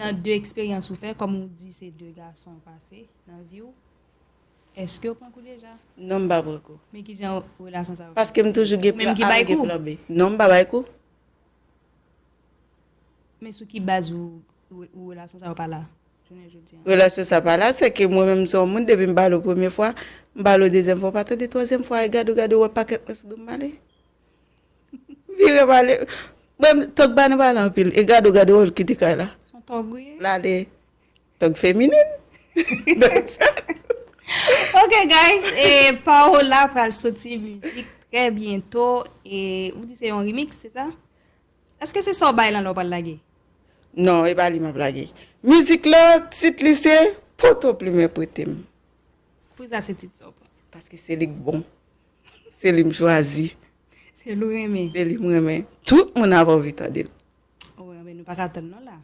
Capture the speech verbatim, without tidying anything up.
Nan de eksperyans ou fè, kòm ou di se de gason ou pase nan vi w, èske ou pran kou deja? Non, m pa pran kou. Men ki jan relasyon sa yo? Paske m toujou gen Ou menm plan ki A, bay m gen kou? Plan B. Non, m pa bay kou. Men sou ki baz ou, ou, ou relasyon sa yo pa la? Jounen jodi an. Relasyon sa pa la, se ke mwen menm se yon moun, depi m pale w premye fwa, m pale w dezyèm fwa, w pa tande twazyèm fwa, e gade w, gade w, wè pakèt mwen sou do m ale. Vire m ale. Mwen, tòg pa nan pale anpil, e gade w, gade w, l kite kay la. Son tòg ou ye? L ale. Tòg feminin. Donk, sa- Ok, guys, e Paola pral soti mizik trè byento. E ou di se yon remix, se sa? Èske se sa w bay lan lè w pral lage? Non, e pa li m ap lage. Mizik la, tit li se Poto Plimen Prete m. Poukisa se tit sa w pran? Paske se li k bon. Se li m chwazi. Se li w renmen. Se li m renmen. Tout moun ap anvi tande l. Oh, men nou pa ka tann non la.